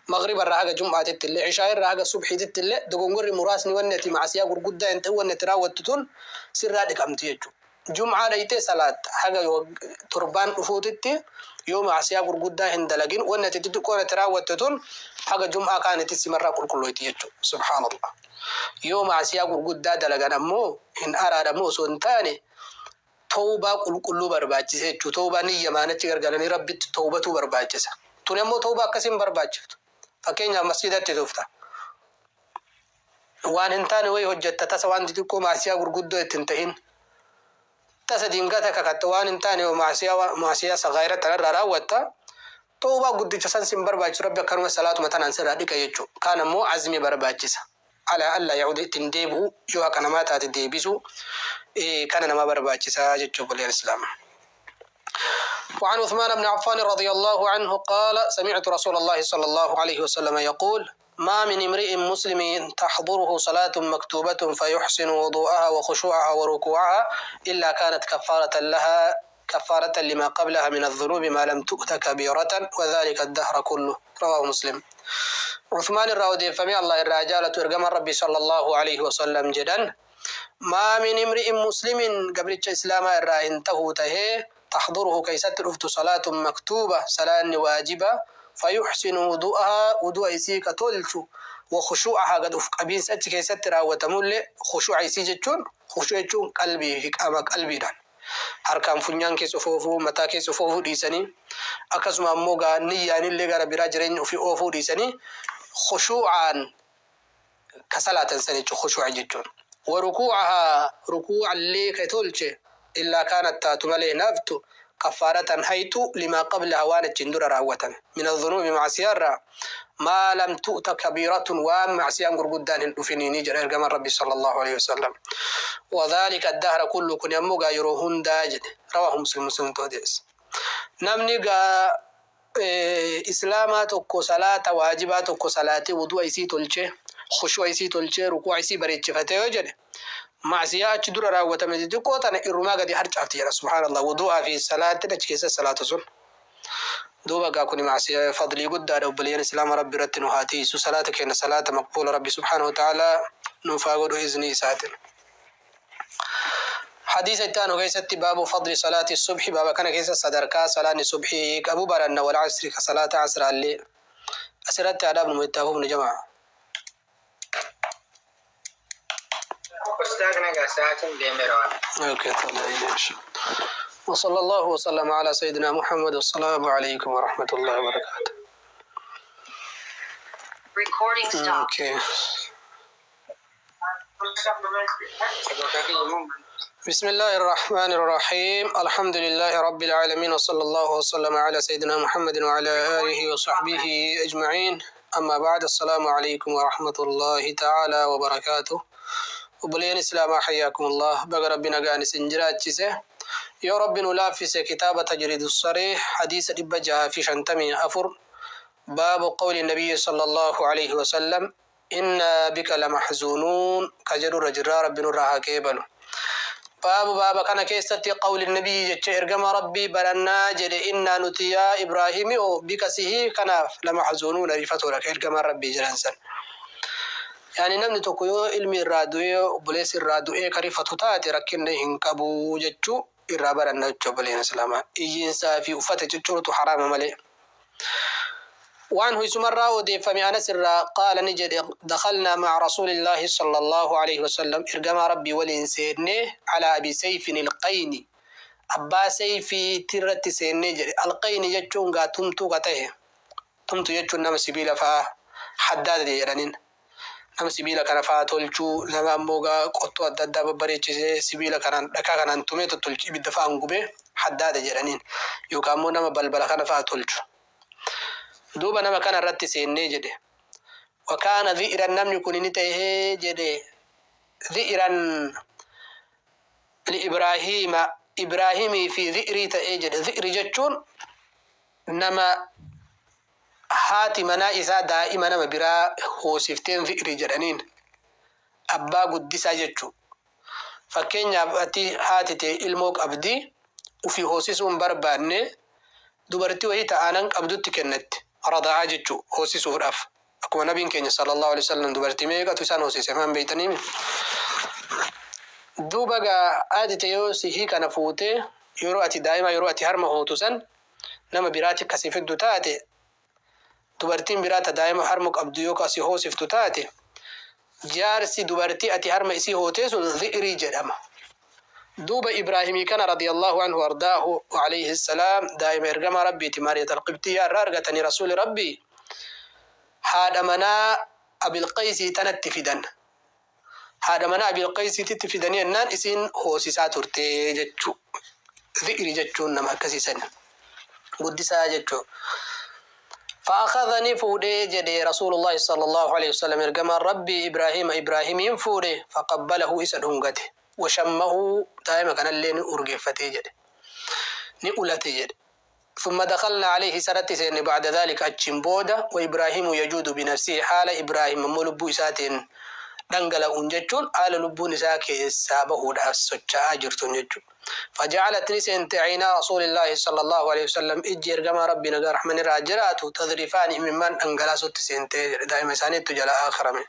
Maghriba irraa haga Jum'aatitti illee, Ishaa irraa haga Subhiititti illee dogongorri muraasni wanni ati ma'asiyaa gurguddaa hin ta'in wanni ati raawwattu tun sirraa dhiqamti jechuudha. Jum'aa dhayxee salaatta haga torbaan dhufuutitti yoo ma'asiyaa gurguddaa hin dalagin wanni ati xixiqqoon ati raawwatte tun haga Jum'aa kaanitti simarraa qulqullooyti jechuudha. Subhaanallah. Yoo ma'asiyaa gurguddaa dalagan ammoo hin araadamu osoo hin taane towbaa qulqulluu barbaachisa jechuu towbaa niyyamaan achi gargalanii Rabbitti towbatuu barbaachisa. Tuni ammoo towbaa akkasii hin barbaachiftu. Fakkeenyaaf masjidatti tufta. Waan hin taane wayi hojjatta tasa waan xixiqqoo maasiyaa gurguddoo itti hin tahin. Tasa dingata kakatta waan hin taane maasiyaa maasiyaa sagaayira tanarraa raawwatta. Towbaa guddicha san sin barbaachisu Rabbi akkanuma salaatuma tanaan sirraa dhiqa jechuu. Kaan ammoo azmii barbaachisa. Alaa allaa ya'uuda itti hin deebi'u yoo haqa namaa taate deebisuu kana nama barbaachisa jechuu obboleeyyan islaamaa. وعن عثمان بن عفان رضي الله عنه قال سمعت رسول الله صلى الله عليه وسلم يقول ما من امرئ مسلم تحضره صلاة مكتوبة فيحسن وضوءها وخشوعها وركوعها إلا كانت كفارة لها كفارة لما قبلها من الذنوب ما لم تؤت كبيرة وذلك الدهر كله رواه مسلم عثمان irraa odeeffamee Allah irraa haa jaalatu ergamaan Rabbii sallallahu aleyhi wasallam jedhan Maa min imri'in muslimin gabricha islaamaa irraa hin tahuu tahee taxduruhu keeysatti dhuftu salaatun maktuuba salaanni waajiba fayuxsinu wudu'ahaa wudu'a isii ka tolchu wa khushuu'ahaa gad uf qabiinsa achi keessatti raawwatamullee khushuu'a isii jechuun khushuu'a jechuun qalbii fi qaama qalbiidhaan harkaan funyaan keessa of oofuu, mataa keessa of oofuu dhiisanii, akkasuma ammoo gaa niyyaanillee gara biraa jireenya ofii oofuu dhiisanii khushuu'aan ka salaatan san jechuun khushuu'a jechuun. Wa rukuu'ahaa rukuu'allee ka tolche illaa kaanat taatu malee hin haftu kaffaaratan hayxuu limaa qablahaa waan achiin dura raawwatame mina dhunuubi ma'asiyaarraa maa lam tu'ta kabiiratun waan ma'siyaan gurguddaan hin dhufiniini jedha ergamaan Rabbii sallallahu aleyhi wasallam. Wadhaalika addahra kullu kuni ammoo gaa yeroo hundaa jedhe. Rawaahu Muslim Muslimtu odeesse. Namni gaa Islaamaa tokko salaata waajibaa tokko salaatee wudu'a isii tolchee khushu'a isii tolchee rukuu'a isii bareechifate yoo jedhe ma'siyaa achi dura raawwatame xixiqqoo tana irrumaa gadi harcaafti jedha subhaanallah wudu'aa fi salaatin achi keessa salaatu sun. Duuba gaa kuni ma'siya fadlii guddaadha obboleeyyan islaama rabbi irratti nu haa tiiysu salaata keenna salaata maqbuula rabbi subhaanahu wa ta'aalaa nuuf haa godhu iznii isaatin. Hadiisa itti aanu keessatti baabu fadli salaati subhi baaba kana keessa sadarkaa salaanni subhii qabu baranna wal asri ka salaata asraallee asirratti haa dhaabnu moo itti haa fufnu jamaa. Ustaaz nagaa sa'aatiin deemeera waan. Okay, tole, inshallah. وصلى الله وسلم على سيدنا محمد والسلام عليكم ورحمة الله وبركاته. Recording stopped. Okay. بسم الله الرحمن الرحيم الحمد لله رب العالمين وصلى الله وسلم على سيدنا محمد وعلى آله وصحبه أجمعين أما بعد السلام عليكم ورحمة الله تعالى وبركاته Obboleeyyan Islaamaa hayyaakumullah baga Rabbi nagaan isin jiraachise. Yoo Rabbi nu laaffise kitaaba Tajriidu Sariih hadiisa 654 baabu qawli nabiyyi sallallahu alayhi wasallam innaa bika lamahzuunuun ka jedhurra jirraa Rabbi nurraa haa qeebalu. Baabu baaba kana keessatti qawli nabiyyi jecha ergama Rabbii barannaa jedhe innaa nuti yaa Ibraahimi o bika sihii kanaaf lamahzuunuuna rifatoodha ka ergamaan Rabbii jedhan san. Yani namni tokko yoo ilmi irraa du'ee obboleessi irraa du'ee ka rifatu taate rakkinna hin qabu jechuu irraa baranna jechu obboleeyyan islaamaa. Iyyiinsaa fi uffata ciccurutu haraama malee. Waan isumarraa odeeffame Anas irraa qaala ni jedhe dakhalnaa ma'a rasuulillaahi sallallahu aleyhi wasallam ergamaa Rabbii waliin seenne alaa abi seyfin ilqayni abbaa seyfii tirratti seennee jedhe alqayni jechuun gaa tumtuu ka tahe Tumtu jechuun nama sibiila fa'a haddaada jedhaniin. Nama sibiila kana fa'a tolchuu, nama ammoo gaa qottoo adda addaa babbareechisee sibiila kanaan dhakaa kanaan tumee tottolchu ibidda fa'aan gubee haddaada jedhaniin. Yookaan ammoo nama balbala kana fa'a tolchu. Duuba nama kana irratti seennee jedhe. Wa kaana dhi'ran namni kuni ni ta'e jedhe dhi'ran li Ibraahiima Ibraahimii fi dhi'rii ta'ee jedhe. Dhi'ri jechuun Nama haati manaa isaa daa'ima nama biraa hoosifteen fi'ri jedhaniin. Abbaa guddisaa jechuu. Fakkeenyaaf ati haati tee ilmoo qabdi, ufii hoosisuu hin barbaanne, dubartii wahii ta aanan qabdutti kennatte. Rada'aa jechuu hoosisuudhaaf. Akkuma nabiin keenya sallallahu alaihi wasallam dubartii meeqatu isaan hoosise maan beeytaniimi. Duuba gaa haati tee yoo sihii kana fuutee yeroo ati daa'ima yeroo ati harma hootu san nama biraati ka si fiddu taate dubartiin biraa ta daa'ima harma qabdu yoo ka si hoosiftu taate jaarsi dubartii ati harma isii hootee sun dhi'rii jedhama. Duuba Ibraahimii kana radiyallahu anhu ardaahu alayhi salaam daa'ima ergamaa Rabbiiti Maariyat alqibxiyyaa irraa argatanii rasuuli Rabbii haadha manaa Abilqaysii tanatti fidan. Haadha manaa Abilqaysiititti fidanii jennaan isiin hoosisaa turte jechuu. Dhi'ri jechuun nama akkasii sani. Guddisaa jechuu. Fa'akhadha ni fuudhe jedhe Rasuulullaahi sallallaahu aleyhi wasallam ergamaan Rabbii Ibraahiima Ibraahimiin fuudhe faqabbalahu isa dhungate washammahu daa'ima kanallee ni urgeeffate jedhe ni ulate jedhe Thumma dakhalnaa aleyhi isarratti seenne ba'da dhaalika achiin booda wa Ibraahiimu yajuudu binafsihi haala Ibraahiim ammoo lubbuu isaatiin dhangala'uun jechuun haala lubbuun isaa keessaa bahuudhaaf socha'aa jirtuun jechuudha. Faja'alat ni seente aynaa Rasuulillaahi sallallaahu aleyhi wasallam ijji ergamaa Rabbii nagaa rahmanni irraa haa jiraatu tadrifaani imimmaan dhangalaasutti seente jedhe daa'ima isaaniittu jalaa aakhirame.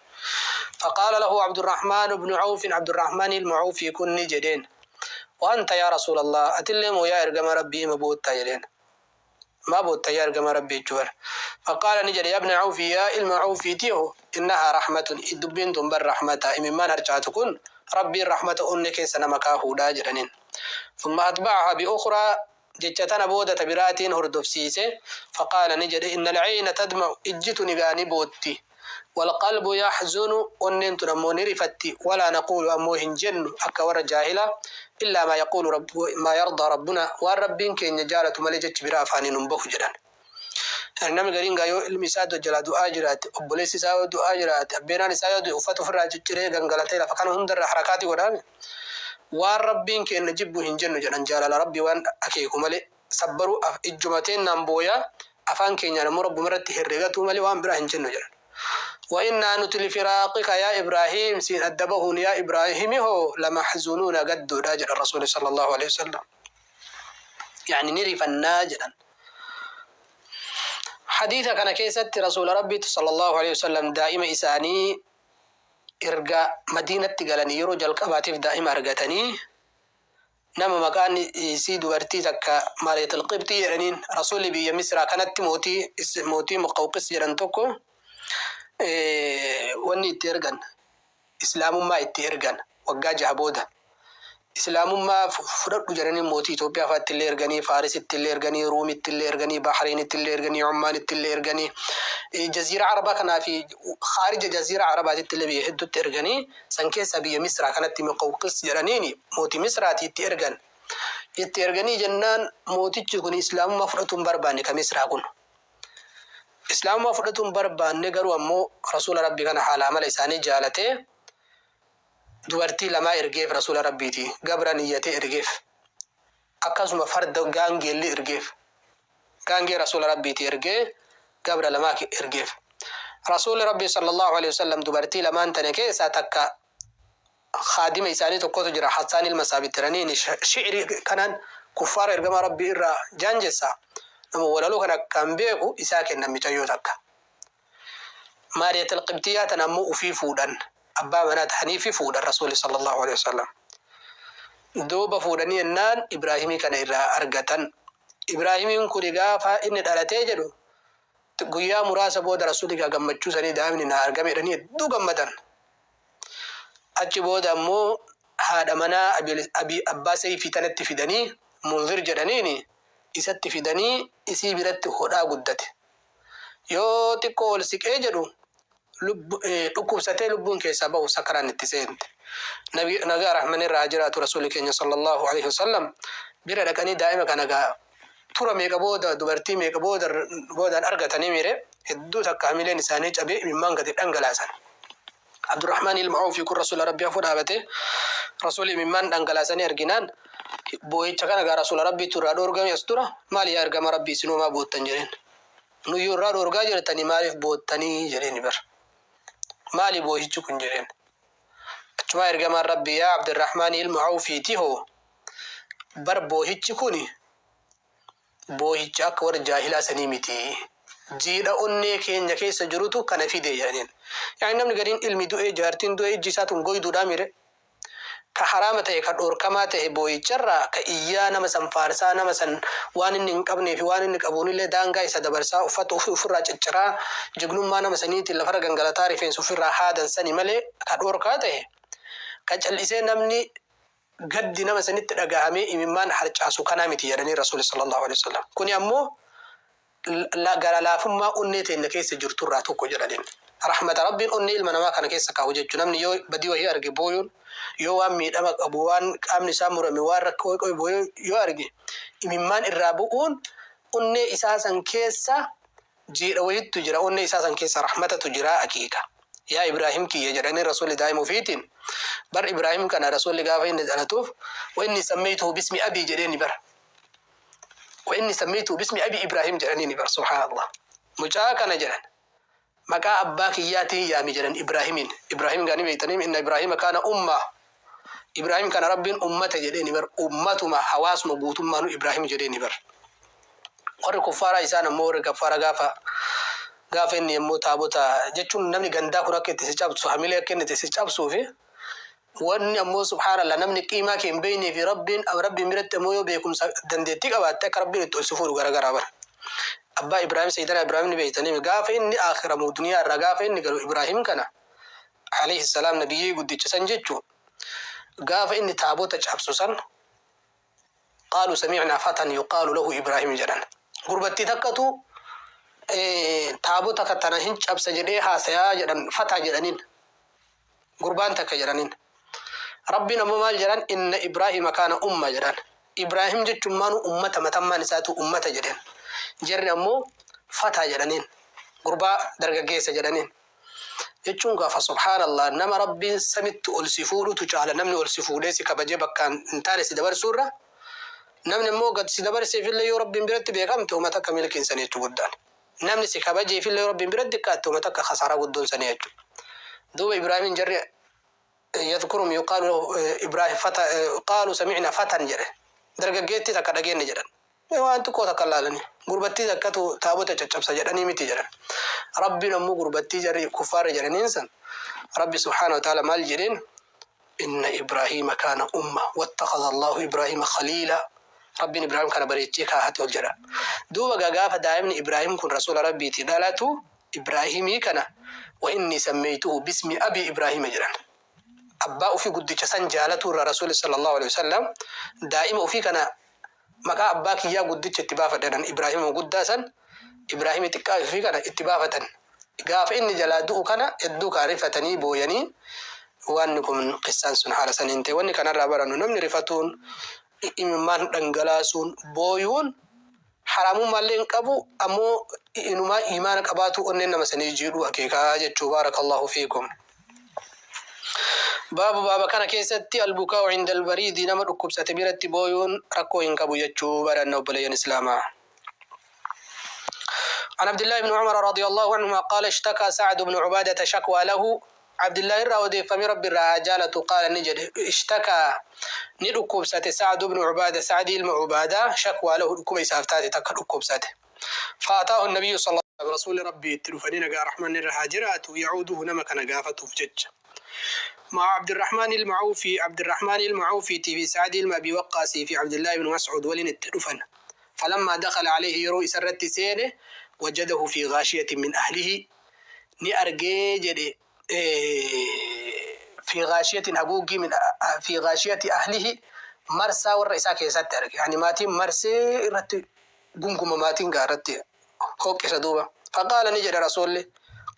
Faqaala lahu Abdurrahmaanu bnu Awfin Abdurrahmaan ilma Awfii kun ni jedheen Wa anta yaa Rasuulallaah atillee moo yaa ergamaa Rabbii ima boottaa jedheen. Maa bootta yaa ergamaa Rabbii jechuu bar. Faqaala ni jedhe yaa ibna Awfi yaa ilma Awfiitii ho innahaa rahmatun dubbiin tun bar rahmata imimmaan harcaatu kun Rabbiin rahmata onne keessa nama kaahuudha jedhaniin. Thumma atba'ahaa bi ukhraa jecha tana booda ta biraatiin hordofsiise faqaala ni jedhe innal ayna tadma'u ijji tuni gaa ni bootti Walqalbu yaxzunu onneen tun ammoo ni rifatti walaa naquulu ammoo hin jennu akka warra jaahilaa illaa maa yaquulu maa yardaa rabbunaa waan Rabbiin keenya jaalatu malee jechi biraa afaanii nun bahu jedhan. Yani namni gariin gaa yoo ilmi isaa jalaa du'aa jiraate, obboleessi isaa yoo du'aa jiraate, abbeenaan isaa yoo du'e uffata ofirraa cicciree gangalatee lafa kana hundarraa harakaatii godhaami. Waan Rabbiin keenya jibbu hin jennu jedhan jaalala Rabbii waan akeeku malee. Sabbaruu af ijjuma teennaan booyaa, afaan keenyaan ammoo Rabbuma irratti herregatuu malee waan biraa hin jennu jedhan. Wa innaa nuti lifiraaqika yaa Ibraahiim siin adda bahuun yaa Ibraahimi hoo lamahzuunuuna gaddoodha jedhan Rasuulli sallallaahu aleyhi wasallam. Yani ni rifannaa jedhan. Hadiisa kana keessatti Rasuula Rabbiitu sallallaahu aleyhi wasallam daa'ima isaanii erga Madiinatti galanii yeroo jalqabaatiif daa'ima argatanii Nama maqaan isii dubartii takka Maariyatul Qibxii jedhaniin Rasuulli biyya Misraa kanatti mootii mootii Muqawqis jedhan tokko wanni itti ergan Islaamummaa itti ergan waggaa jaha booda Islaamummaa fudhadhu jedhanii mootii Itoophiyaa fa'aatti illee erganii Faarisitti illee erganii Ruumitti illee erganii Bahreenitti illee erganii Ummaanitti illee erganii jaziiraa Arabaa kanaa fi khaarija jaziiraa Arabaatitti illee biyya hedduutti erganii San keessaa biyya Misraa kanatti Muqawqis jedhaniini mooti Misraati itti ergan. Itti erganii jennaan mootichi kuni Islaamummaa fudhatuu hin barbaanne ka Misraa kun. Islaamummaa fudhatuu hin barbaanne garuu ammoo Rasuula Rabbii kana haala amala isaanii jaalatee dubartii lamaa ergeef Rasuula Rabbiiti. Gabra niyyatee ergeef. Akkasuma farda gaangeellee ergeef. Gaangee Rasuula Rabbiiti ergee gabra lamaa ergeef. Rasuulli Rabbii sallallaahu aleyhi wasallam dubartii lamaan tana keessaa takka khaadima isaanii tokkotu jira Hassaan ilma Saabit jedhaniini shi'rii kanaan kuffaara ergamaa Rabbii irraa jaanjessa. Nama walaloo kana akkaan beeku isaa kennan micayyoo takka. Maariyat al-Qibxiyyaa tana ammoo ufii fuudhan. Abbaa manaa tahaniifi fuudhan Rasuulli sallallaahu aleyhi wasallam. Duuba fuudhanii jennaan Ibraahimii kana irraa argatan. Ibraahimiin kuni gaafa inni dhalatee jedhu guyyaa muraasa booda Rasuulli gaa gammachuu sanii daa'imni naa argame jedhanii hedduu gammadan. Achi booda ammoo haadha manaa Abii abbaa Seyfii tanatti fidanii Munzir jedhaniini isatti fidanii isii biratti hodhaa guddate. Yoo xiqqoo ol siqee jedhu lubbu dhukkubsatee lubbuun keessaa bahuuf sakaraan itti seente. Nabi nagaa rahmanni irra haa jiraatu Rasuulli keenya sallallaahu aleyhi wasallam bira dhaqanii daa'ima kana gaa tura meeqa booda dubartii meeqa booda boodaan argatanii miire hedduu takka hamileen isaanii cabee imimmaan gadi dhangalaasan. Abdurrahmaan ilma Awfii kun Rasuula Rabbii afoo dhaabatee Rasuulli imimmaan dhangalaasanii arginaan boo'icha kana gaa Rasuula Rabbiitu irraa dhoorgame as dura maali yaa ergama Rabbii isinoo maa boottan jedheen. Nuyyuu irraa dhoorgaa jirtanii maaliif boottanii jedheeni bar. Maali boohichi kun jedheen. Achumaa ergamaan Rabbii yaa Abdurrahmaan ilma Awfiiti hoo bar boohichi kuni boohicha akka warra jaahilaa sanii miti. Jiidha onnee keenya keessa jirutu kana fide jedhaniin. Yaani namni gariin ilmi du'ee, jaartiin du'ee, ijji isaa tun goyduudhaa mire. Ka haraama ta'e, ka dhoorkamaa ta'e booyicharraa, ka iyyaa nama san faarsaa, nama san waan inni hin qabnee fi waan inni qabuunillee daangaa isa dabarsaa, uffata ofii ofirraa cicciraa, jignummaa nama saniitiin lafarra gangalataa, rifeensa ofirraa haadan sani malee, ka dhoorkaa ta'e, ka cal'isee namni gaddi nama sanitti dhagahamee imimmaan harcaasu kanaa miti jedhanii Rasuuli sallallahu alaihi wasallam. Kuni ammoo gara laafummaa onnee teenya keessa jirturraa tokko jedhaniin. Rahmata Rabbiin onnee ilma namaa kana keessa kaa'u jechuudha. Namni yoo badii wahii arge booyuun, yoo waan miidhama qabu, waan qaamni isaa murame, waan rakkoo qabu booyuu yoo arge, imimmaan irraa bu'uun onnee isaa san keessa jiidha wahittu jira, onnee isaa san keessa rahmatatu jira akeeka. Yaa Ibraahim kiyya jedhanii Rasuulli daa'ima ofiitiin. Bar Ibraahim kana Rasuulli gaafa inni dhalatuuf "wa inni sammeeytuhu bismi abii" jedheeni bara. "Wa inni sammeeytuhu bismi abii Ibraahim" jedhaniini bar, subhaanallah. Mucaa kana jedhan, maqaa abbaa kiyyaatiin yaami jedhan Ibraahimiin. Ibraahim gaani beeytanii, inna Ibraahima kaana ummaa. Ibraahim kana Rabbiin ummata jedheeni bar, ummatuma hawaasuma guutummaanu Ibraahim jedheeni bar. Warri kuffaaraa isaan ammoo, warri kaffaara, gaafa inni yommuu taabota jechuun namni gandaa kun akka itti si cabsu, hamilee akka inni itti si cabsuu fi wanni ammoo, subhaanallah, namni qiimaa kee hin beeynee fi Rabbiin biratti ammoo yoo beekumsa dandeettii qabaatte akka Rabbiin itti ol si fuudhu garagaraa bara. Abbaa Ibraahim, Sayyidina Ibraahim ni beeytanii, gaafa inni aakhiramu duniyaa irraa gaafa inni galu, Ibraahim kana alayhi salaam, nabiyyii guddicha san jechuu, gaafa inni taabota cabsu san "qaaluu sami'naa fatan yuqaalu lahu Ibraahim" jedhan. Gurbattii takkatu taabota tana hin cabsa jedhee haasayaa jedhan, fataa jedhaniin. Gurbaan takka jedhaniin. Rabbiin ammoo maal jedhan? "Inna Ibraahima kaana umma" jedhan. Ibraahim jechuun maanuu ummata, matammaan isaatu ummata jedheen. Jarri ammoo fataa jedhaniin. Gurbaa dargaggeessa jedhaniin. Jechuun gaafa, subhaanallah, nama Rabbiin samitti ol si fuudhutu caala namni ol si fuudhee si kabajee bakkaan hin taane si dabarsuurra. Namni immoo gad si dabarseefillee yoo Rabbiin biratti beekamte, uummata akka milkiinsanii jechuu guddaan. Namni si kabajeefillee yoo Rabbiin biratti xiqqaatte, uummata akka khasaaraa guddoon sanii jechuudha. Duuba Ibraahimiin jarri yadhkurum yuqaalu Ibraahim fata, qaalu sami'na fatan jedhe. Dargaggeettii takka dhageenne jedhan. Waan xiqqoo takka laalanii. Gurbattii takkatu taabota caccabsa jedhanii miti jedhan. Rabbiin ammoo gurbattii jarri kuffaarra jedhaniin san, Rabbi subhaanahu wa ta'ala maal jedheen? "Inna Ibraahiima kaana umma wattakhadha Allahu Ibraahiima khaliila." Rabbiin Ibraahim kana bareechee kaahate ol jedha. Duuba gaafa daa'imni Ibraahim kun rasuula Rabbiiti dhalatu, Ibraahimii kana "wa inni sammeeytuhu bismi abii Ibraahiima" jedhan. Abbaa ofii guddicha san jaalatu irraa Rasuuli sallallahu alaihi wasallam daa'ima ofii kana maqaa abbaa kiyyaa guddicha itti baafadhan. Ibraahima guddaa san, Ibraahimii xiqqaa ofii kana itti baafatan. Gaafa inni jalaa du'u kana hedduu kaarifatanii booyanii. Wanni kun qissaan sun haala saniin ta'e. Wanni kanarraa barannu, namni rifatuun, imimmaan dhangalaasuun, booyuun haramummaallee hin qabu, ammoo inumaa imaana qabaatu onneen nama sanii jiidhuu akeekaa jechuu. Baarakallahu fiikum. Baabu baaba kana keessatti albukaa'u cinda albariidi, nama dhukkubsate biratti booyuun rakkoo hin qabu jechuu baranna, obboleeyyan islaamaa. عن عبد الله بن عمر رضي الله عنهما قال: اشتكى سعد بن عبادة شكوى له. عبد الله الرا وديفمي ربي الرجالة قال نجد اشتكى ندكوبسate سعد بن عبادة، سعد ilma عبادة، شكوى له، dhukkuba isaaf taate takka dhukkubsate. فأتاه النبي صلى الله عليه وسلم، رسول ربي itti dhufanii, nagaa رحمن irra haa jiraatu، يعوده، nama kana gaafatuuf jecha، مع عبد الرحمن المعوفي، عبد الرحمن المعوفي في سعد ilma أبي وقاص في عبد الله بن مسعود waliin itti dhufan. فلما دخل عليه، yeroo isarratti seene، وجده في غاشية من أهله، ni argee jedhe، في غاشية، haguuggii، من في غاشية أهله، marsaa warra isaa keessatti arge. Yani maatiin marsee irratti gunguma, maatiin gaarratti hoqqisa. Duuba فقال، ni jedhe rasuulli،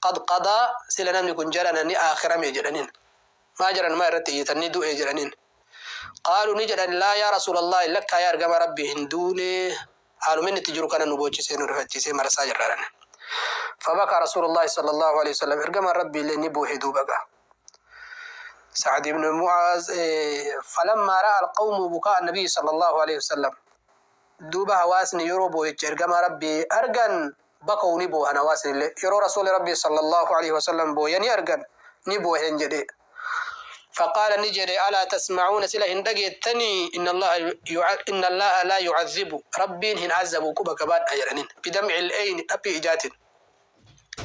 "قد قضى"، sila namni kun jarana ni aakhirame jedhaniin. Maa jedhan? Maa irratti iyyatan? Ni du'e jedhaniin. قالوا، ni jedhan، "لا يا رسول الله"، lakkaa yaa ergama Rabbi, hin duune, haalumin itti jiru kana nu boochisee nu rifachiisee marsaa jirraadhan. فبكى رسول الله صلى الله عليه وسلم، ergama Rabbi illee ni boohe. Duuba gaa سعد بن معاذ، فلما رأى القوم بكاء النبي صلى الله عليه وسلم، duuba hawaasni yeroo boo'icha ergama Rabbii argan، بكوا، ni boohan. Hawaasni illee yeroo rasuuli Rabbii صلى الله عليه وسلم booyanii argan ni boohen jedhe. Faqaala ni jedhe, alaa tasma'uuna, sila hin dhageettanii? Inna Allaha laa yu'adhibu, Rabbiin hin azabu, quba qabaadha jedhaniin. Bidam'il eyni, dhaphii ijaatiin,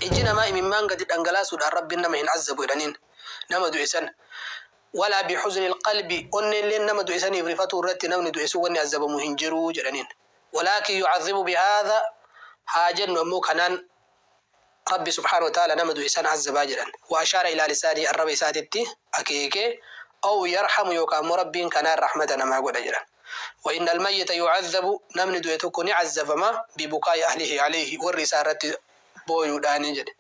ijji namaa imimmaan gadi dhangalaasuudhaan Rabbiin nama hin azabu jedhaniin nama du'e san. Walaa bihuzni alqalbi, onneenleen nama du'e saniif rifatuu irratti namni du'e sun wanni azabamu hin jiru jedhaniin. Walaakin yu'adhibu bihaadha haa jennu, ammoo kanaan Rabbi subhaanahu wa ta'ala nama du'e san azabaa jedhan. Wa ashaara ilaa lisaanii, arraba isaatitti akeeke. Aw yarhamu, yookaan ammoo Rabbiin kanaan rahmata namaa godha jedhan. Wa inna almayyita yu'adhabu, namni du'e tokko ni azabama, bibukaa'i ahlihi alayhi, warri isaa irratti booyuudhaani jedhe.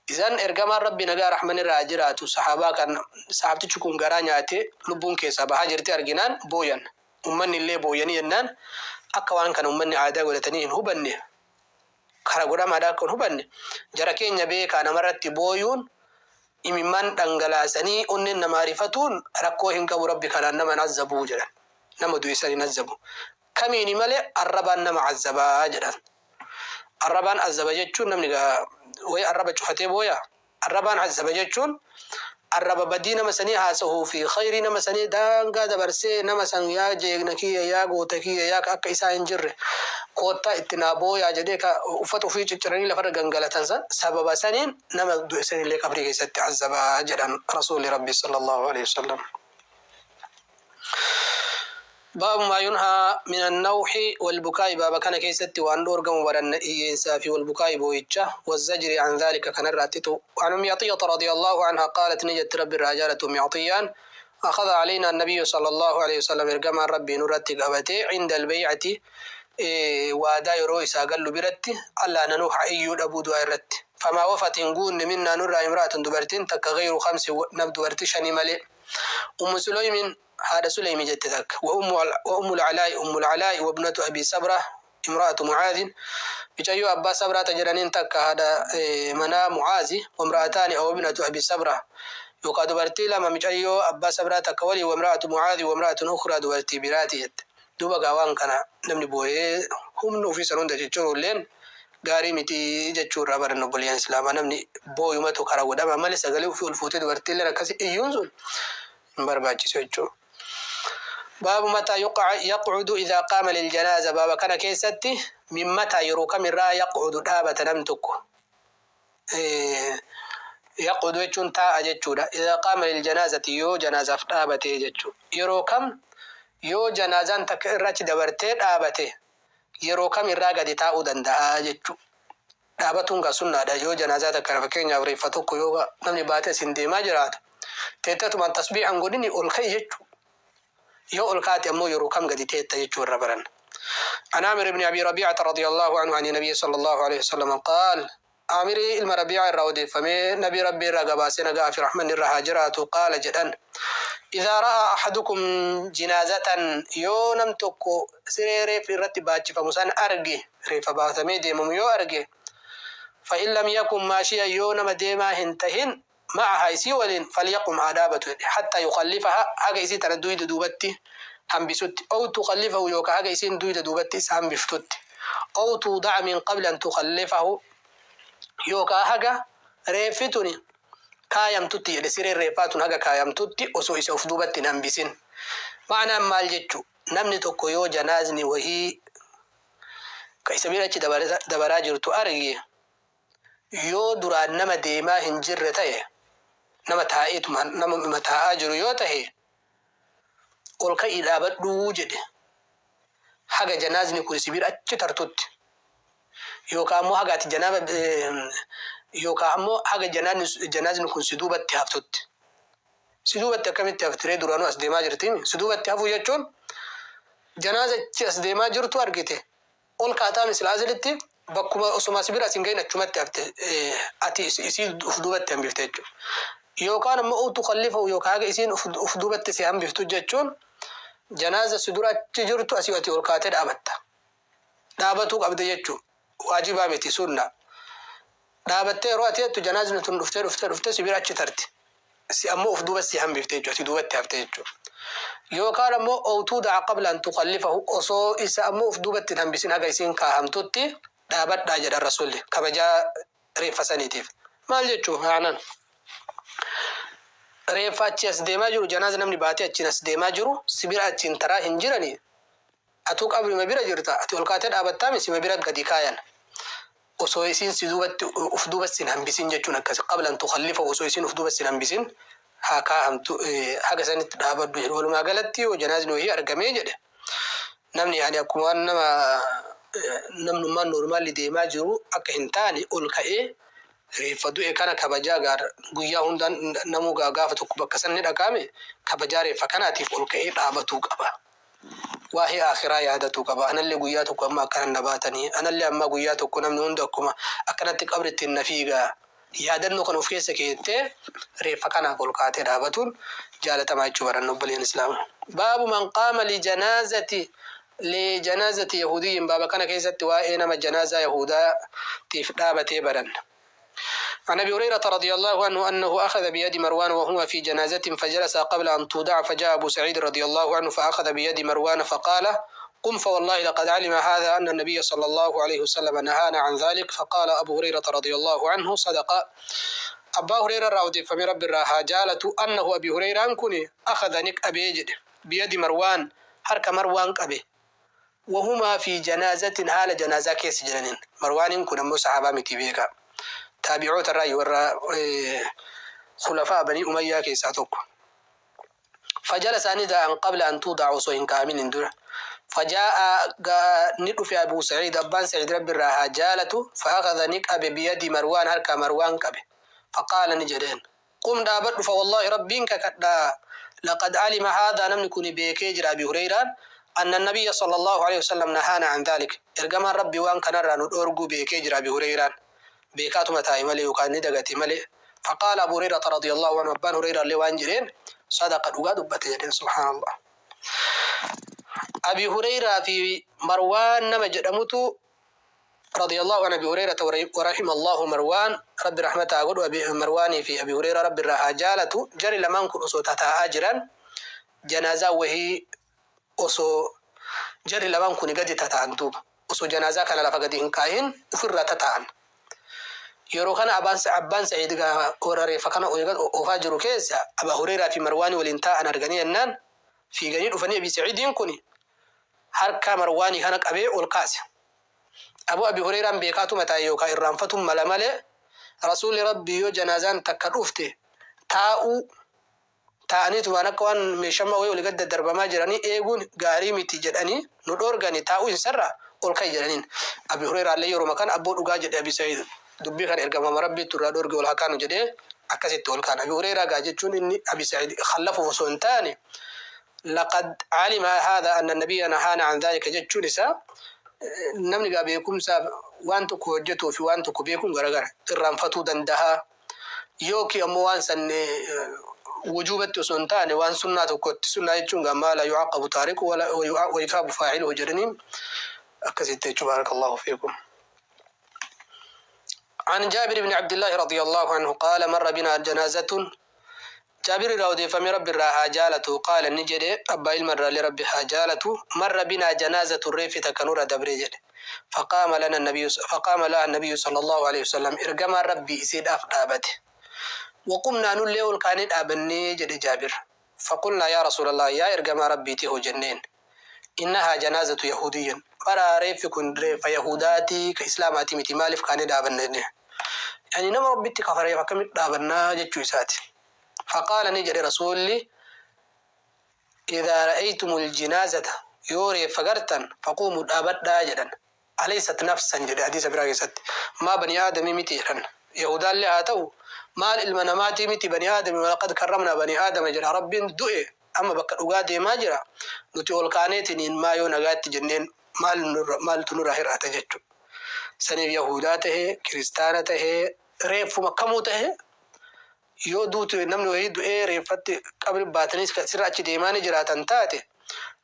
Isan ergamaan Rabbi nagaa rahman irraa jiraatu sahaabaa kan sahabtichi kun garaa nyaate lubbuun keessaa bahaa jirti arginaan booyan. Ummanni illee booyanii jennaan, akka waan kana ummanni aadaa godhatanii hin hubanne, kara godhamaadha akka hin hubanne, jara keenya beekaa, namarratti booyuun, imimmaan dhangalaasanii onneen namaa rifatuun rakkoo hin qabu, Rabbi kanaan nama hin azabuu jedhan. Nama du'e san hin azabu. Kamiini malee? Arrabaan nama azabaa jedhan. Arrabaan azaba jechuun namni wayi arraba cufatee booya. Arrabaan azaba jechuun arraba badii nama sanii haasahuu fi khayrii nama sanii daangaa dabarsee nama san, yaa jeegna kiyya, yaa goota kiyya, yaa akka isaa hin jirre, koottaa itti naa booyaa jedhee ka uffata ofii cicciranii lafarra gangalatan san, sababa saniin nama du'e sanillee qabrii keessatti azabaa jedhan Rasuulli Rabbi sallallahu alaihi wasallam. باب ما ينهى من النوح والبكاء. Baaba kana keessatti waan dhoorgamu baranna, iyyeensaa fi والبكاء boo'icha، والزجر عن ذلك kanarraa xitu. عن أم عطية رضي الله عنها قالت، ni jette، Rabbi irraa jaalatu أم عطيان، أخذ علينا النبي صلى الله عليه وسلم، ergamaan Rabbii nurratti qabate، عند البيعة، waadaa yeroo isaa gallu biratti، ألا ننوح، iyyuu dhabuu du'a irratti. فما وفت، hin guunne، منا nurraa، امرأة، dubartiin takka، غير خمس، nab dubartii shanii malee. أم سليم، haadha Suleymi jette takka، وأم العلاء، أم العلاء، وابنة أبي سبرة امرأة معاذ، bicayyoo abbaa Sabraa ta jedhaniin takka, haadha manaa Mucaazi، وامرأتان أو ابنة أبي سبرة، yookaa dubartii lama, micayyoo abbaa Sabraa takka walii، وامرأة معاذ، وامرأة أخرى، dubartii biraati jette. Duuba gaa waan kana namni booyee humna ofii san hunda ciccirulleen gaarii miti jechuu irraa barannu. Obboleeyyan Islaamaa, namni booyumatu karaa godhama malee sagalee ofii ol fuutee dubartiilleen akkasi iyyuun sun hin barbaachisu jechuudha. باب متى يقعد إذا قام للجنازة. Baaba kana keessatti من متى، yeroo kamirraa، يقعد، dhaabata nam tokko. يقعد jechuun taa'a jechuudha. إذا قام للجنازة، yoo janaazaaf dhaabate jechuudha. Yeroo kam yoo janaazaan takka irra achi dabartee dhaabate, yeroo kam irraa gadi taa'uu danda'a jechuudha. Dhaabatuun gaa sunnaadha. Yoo janaazaa takka, fakkeenyaaf reeffa tokko yoo namni baatee isin deemaa jiraatu, teettatumaan tasbiixan godhini ol ka'i jechuudha. Yoo ol kaate ammoo yeroo kam gadi teetta jechuu irra baran. عن عامر بن أبي ربيعة رضي الله عنه عن النبي صلى الله عليه وسلم قال، عامر ilma Rabiica irraa odeeffamee nabi Rabbii irraa gabaasee nagaa fi rahmanni irra haa jiraatu, قال jedhan، إذا رأى أحدكم جنازة، yoo nam tokko siree reeffi irratti baachifamu san arge, reeffa baatamee deemamu yoo arge، فإن لم يكن ماشيا، yoo nama deemaa hin tahin، معها، isii waliin، فليقم، haa dhaabatu، حتى يخلفها، haga isii tana duyda duubatti hambisutti، أو تخلفه، yookaan haga isiin duyda duubatti isa hambiftutti، أو توضع من قبل أن تخلفه، yookaan haga reeffi tuni kaayamtutti jedhe, sireen reeffaa tun haga kaayamtutti osoo isa of duubatti hin hambisin. Ma'anaan maal jechu? Namni tokko yoo janaazni wahii ka isa bira achi dabaraa jirtu arge, yoo duraan nama deemaa hin jirre ta'e, nama taa'eetuma, nama taa'aa jiru yoo ta'e, ol ka'ii dhaabadhuu jedhe haga janaazni kun si bira achi tartutti, yookaan ammoo haga ati janaaba, yookaan ammoo haga janaazni kun si duubatti haftutti. Si duubatti akkamitti haftiree? Duraanuu as deemaa jirti. Si duubatti hafuu jechuun janaaza achi as deemaa jirtu argite, ol kaataa misila asilitti bakkuma osuma si bira as hin gahin achumatti hafte, ati isii uf duubatti hambifte jechuudha. Yookaan ammoo أو تخلفه، yookaan haga isiin uf duubatti si hambiftu jechuun janaaza si dura achi jirtu asii ati ol kaatee dhaabatta. Dhaabatuu qabde jechuudha. Waajibaa miti, sunna. Dhaabattee yeroo ati jettu janaazni tun dhuftee dhuftee dhuftee si bira achi tarti. Si ammoo uf duuba si hambifte jechuudha. Ati duubatti hafte jechuudha. Yookaan ammoo أو توضع قبل أن تخلفه، osoo isa ammoo uf duubatti hin hambisin haga isiin kaahamtutti dhaabadhaa jedhan Rasuulli kabajaa reeffa saniitiif. Maal jechuu haanaan? Reeffa achi as deemaa jiru, janaaza namni baatee achiin as deemaa jiru, si bira achiin taraa hin jirani. Atuu qabrima bira jirta, ati ol kaatee dhaabattaami sima bira gadi kaayan. Osoo isiin si duubatti uf duuba sin hambisin jechuun akkas, qabla an tukhallifa, osoo isiin uf duuba sin hambisin haa kaahamtu, haga sanitti dhaabadhu jedhu. Walumaa galatti yoo janaazni wahii argamee jedhe, namni yaani akkuma waan nama namnummaan noormaalli deemaa jiru akka hin taane ol ka'ee reeffa du'e kana kabajaa gaar guyyaa hundaan namuu gaafa tokko bakka san ni dhaqaame, kabajaa reeffa kanaatiif ol ka'ee dhaabatuu qaba. Waa'ee akhiraa yaadatuu qaba. Anallee guyyaa tokko amma akkana na baatanii, anallee amma guyyaa tokko namni hundi akkuma akkanatti qabri ittiin na fiigaa. Yaadannoo kan of keessa keettee reeffa kanaaf ol kaatee dhaabatuun jaalatamaa jechuu baranna, obboleen Islaamaa. Baabu man qaama li janaazati yahuudiyyin. Baaba kana keessatti waa'ee nama janaazaa yahudaatiif dhaabatee baranna. عن ابي هريره رضي الله عنه انه اخذ بيد مروان وهما في جنازه فجلس قبل ان توضع، فجاء ابو سعيد رضي الله عنه فاخذ بيد مروان فقال: قم، فوالله لقد علم هذا ان النبي صلى الله عليه وسلم نهانا عن ذلك. فقال ابو هريره رضي الله عنه: صدق. ابا هريره irraa odeeffame, Rabbi irraa haa jaalatu, انه ابي هريره kun اخذ ni qabee jedhe, بيد مروان, harka Marwaan qabe, وهما في جنازة, haala janaazaa keessa jiraniin. Marwaaniin kun ammoo sahaabaa miti, beeka, taabi'oota irraa, warra khulafaa Banii Umayyaa keessaa tokko. فجلس ni taa'an, قبل أن توضع, osoo hin kaamin dura. فجاء ni dhufe, أبو سعيد, abbaan Saciid, Rabbi irraa haa jaalatu, فأخذ ni qabe, بيد مروان, harka Marwaan qabe, فقال ni jedheen: قم, dhaabadhu, فوالله, Rabbiin kakadhaa, لقد علم هذا, namni kun beekee jira, Abi Hurayraan, أن النبي صلى الله عليه وسلم نهانا عن ذلك, ergamaan Rabbi waan kanarraa nu dhoorguu beekee jira. Abi Hurayraan beekaatuma taa'e malee yookaan ni dagate malee. فقال أبو هريرة رضي الله عنه, abbaan Hureyra illee waan jedheen: صدق, dhugaa dubbate jedheen. سبحان الله. Abi Hureyraa fi Marwaan nama jedhamutu, رضي الله عن أبي هريرة ورحم الله مروان, Rabbi rahmata godhu Abi Marwaanii fi Abi Hureyra, Rabbi irraa haa jaalatu. Jari lamaan kun osoo tataa'aa jiran, janaazaa wahii osoo jari lamaan kun gadi tataa'an, duuba osoo janaazaa kana lafa gadi hin kaahin ofirraa tataa'an. Yeroo kana abbaan Sa'iid warra reeffa kana oofaa jiru keessa Abaa Hureyraa fi Marwaanii waliin taa'an arganii jennaan fiiganii dhufanii, Abi Sa'iidiin kun harka Marwaanii kana qabee ol kaase. Abu Abi Hureyraan beekaatuma taa'e yookaan irraanfatuun mala malee, Rasuulli Rabbii yoo janaazaan takka dhufte taa'uu, taa'aniitumaan akka waan meeshaa wayii olii gad daddarbamaa jiranii eeguun gaarii miti jedhanii nu dhoorgani, taa'uu hin sarra, ol ka'i jedhaniin. Abi Hureyraallee yeroo kana, abboo, dhugaa jedhe Abi Sa'iid, dubbii kana ergamama Rabbiitti irraa dhoorge, ol haa kaanu jedhee akkasitti ol kaan. Abi Hureyraa gaa jechuun inni Abi Sa'iid khallafuuf osoo hin taane, لقد علم هذا أن النبي نهانا عن ذلك jechuun isaa, namni gaa beekumsaaf waan tokko hojjetuu fi waan tokko beekuun garagara, irraanfatuu danda'a yookiin ammoo waan san wujuubatti osoo hin taane waan sunnaa tokkotti. Sunnaa jechuun gaa ما لا يعاقب تاركه ويثاب فاعله jedhaniin akkasitti jechuu. بارك الله فيكم. عن جابر بن عبد الله رضي الله عنه قال: مر بنا جنازة. جابر irraa odeeffame, Rabbi irraa haa jaalatu, قال ni jedhe, abbaa ilma irraa Rabbi haa jaalatu, مر بنا جنازة, reeffi takka nurra dabre jedhe, فقام لنا النبي فقام لها النبي صلى الله عليه وسلم, ergamaan Rabbii isiidhaaf dhaabate, وقمنا, nullee ol kaanee dhaabannee jedhe Jaabir. فقلنا: يا رسول الله, yaa ergamaa Rabbiiti hoo jenneen, إنها جنازة يهودي, bara reeffi kun reeffa Yahudaati ka Islaamaati miti, maaliif kaanee dhaabanne? Yani nama Rabbitti kafareef akkamitti dhaabannaa jechuu isaati. فقال ni jedhe Rasuulli: إذا رأيتم الجنازة, yoo reeffa gartan, فقوموا, dhaabadhaa jedhan. أليست نفسا jedhe hadiisa biraa keessatti. Maa bani aadamii miti jedhan. Yahudaallee haa ta'u, maal ilma namaatii miti? Bani aadami, ولقد كرمنا بني آدم jedha Rabbiin. Du'e amma bakka dhugaa deemaa jira, nuti ol kaaneetiniin maa yoo nagaatti jenneen maaltu nurraa hir'ata jechuudha. Saniif Yahudaa tahee, Kiristaana tahee, reeffuma kamuu tahee, yoo duutu namni wayii du'ee reeffatti qabri baataniis sirra achi deemaa ni jiraatan taate,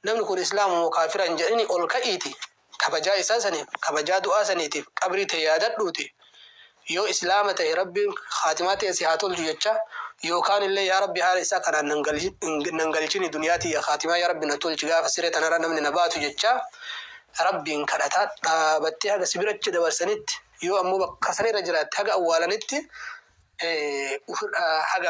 namni kun Islaama moo kaafira hin jedhini, ol ka'iiti kabajaa isaa saniif, kabajaa du'aa saniitiif, qabrii ta'e yaadadhuuti, yoo Islaama ta'e Rabbiin haatimaa ta'e si haa tolchu jecha, yookaan illee yaa Rabbi haala isaa kanaan nan galchini, duniyaatii haatimaa yaa Rabbi na tolchi, gaafa siree tanarra namni na baatu jecha Rabbiin kadhataa dhaabattee haga sibirachi dabarsanitti, yoo ammoo bakka sanirra jiraatte haga awwaalanitti haga.